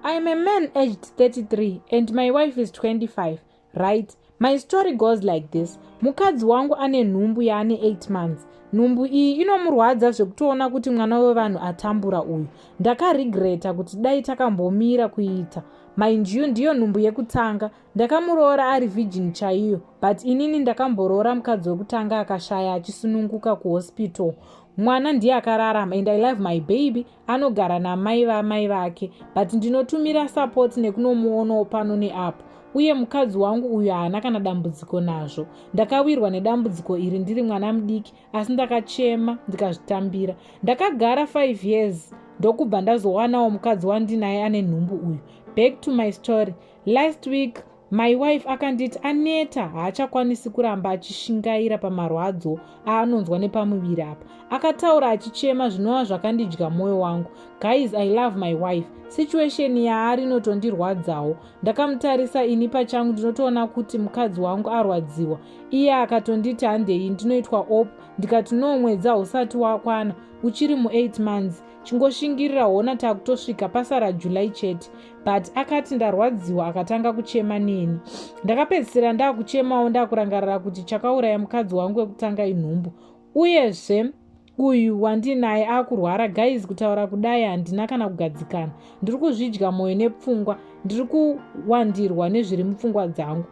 I'm a man aged 33 and my wife is 25, right? My story goes like this. Mukadzi wangu ane nhumbu yaane 8 months. Nhumbu iyi inomurwadza zvekutoona kuti mwana wevanhu atambura uyu. Ndakaregreta kuti dai takambomira kuita. Mind you, ndiyo nhumbu yekutanga. Ndakamuroora ari virgin chaiyo, but inini ndakamboroora mukadzi wekutanga akashaya achisununguka kuhospital. Mwana ndiye akararama and I love my baby. Anogara namai vamai vake, but ndinotumira support nekunomuonawo pano neapo. Uye mukadzi wangu uyu haana kana dambudziko nazvo. Ndakawirwa nedambudziko iri ndiri mwana mudiki, asi ndakachema ndikazvitambira. Ndakagara 5 years, ndokubva ndazowanawo mukadzi wandinaye ane nhumbu uyu. Back to my story. Last week my wife akanditi aneta, haachakwanisi kuramba achishingaira pamarwadzo aanonzwa nepamuviri apa. Akataura achichema, zvinova zvakandidya mwoyo wangu. Guys, I love my wife. Situation yaari inotondirwadzawo. Ndakamutarisa ini pachangu, ndinotoona kuti mukadzi wangu arwadziwa. Iye akatonditi, "Handei ndinoitwa op." Ndikati, "No, mwedzi hausati wakwana, uchiri mu8 months, chingoshingirira. Hona takutosvika, pasara July chete." But akati, "Ndarwadziwa." Akatanga kuchema neni. Ndakapedzisira ndakuchemawo, ndakurangarira kuti chakauraya mukadzi wangu wekutanga inhumbu, uyezve uyu wandinaye akurwara. Guys, kutaura kudai handina kana kugadzikana. Ndiri kuzvidya mwoyo nepfungwa, ndiri kuwandirwa nezviri mupfungwa dzangu.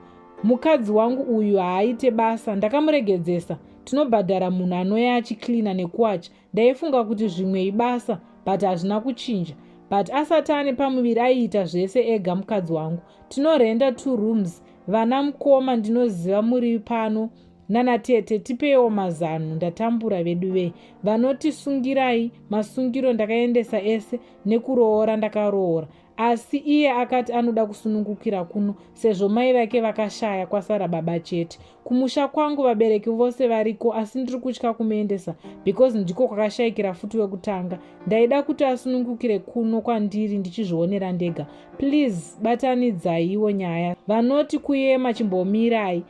Mukadzi wangu uyu haaite basa, ndakamuregedzesa. Tinobhadhara munhu anoya achiklina nekuwacha. Ndaifunga kuti zvimwe ibasa, but hazvina kuchinja. But asati ane pamuviri aiita zvese ega mukadzi wangu. Tinorenda two rooms. Vana mukoma, ndinoziva muri pano, nanatete, tipewo mazano. Ndatambura vedu vei. Vanoti sungirai masungiro ndakaendesa ese, nekuroora ndakaroora, asi iye akati anoda kusunungukira kuno sezvo mai vake vakashaya, kwasara baba chete. Kumusha kwangu vabereki vose variko, asi ndiri kutya kumuendesa because ndiko kwakashayikira futi wekutanga. Ndaida kuti asunungukire kuno kwandiri ndichizvionera ndega. Please batanidzaiwo nyaya. Vanoti kuyema chimbomirai.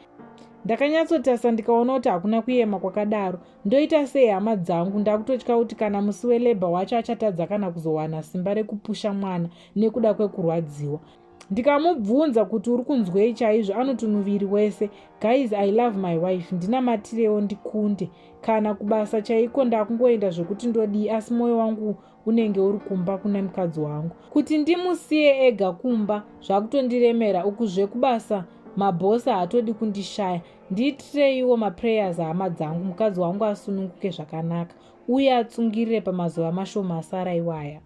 Ndakanyatsotarisa ndikaona kuti hakuna kuyema kwakadaro. Ndoita sei, hama dzangu? Ndakutotya kuti kana musi welabour wacho achatadza kana kuzowana simba rekupusha mwana nekuda kwekurwadziwa. Ndikamubvunza kuti, "Uri kunzwei chaizvo?" anoti, "Muviri wese." Guys, I love my wife. Ndinamatirewo ndikunde. Kana kubasa chaiko ndakungoenda zvokuti ndodii, asi mwoyo wangu unenge uri kumba kuna mukadzi wangu. Kuti ndimusiye ega kumba zvakutondiremera. Ukuzve kubasa mabhosi haatodi kundishaya. Ndiitireiwo maprayers, hama dzangu, mukadzi wangu asununguke zvakanaka uye atsungirire pamazuva mashoma asara iwaya.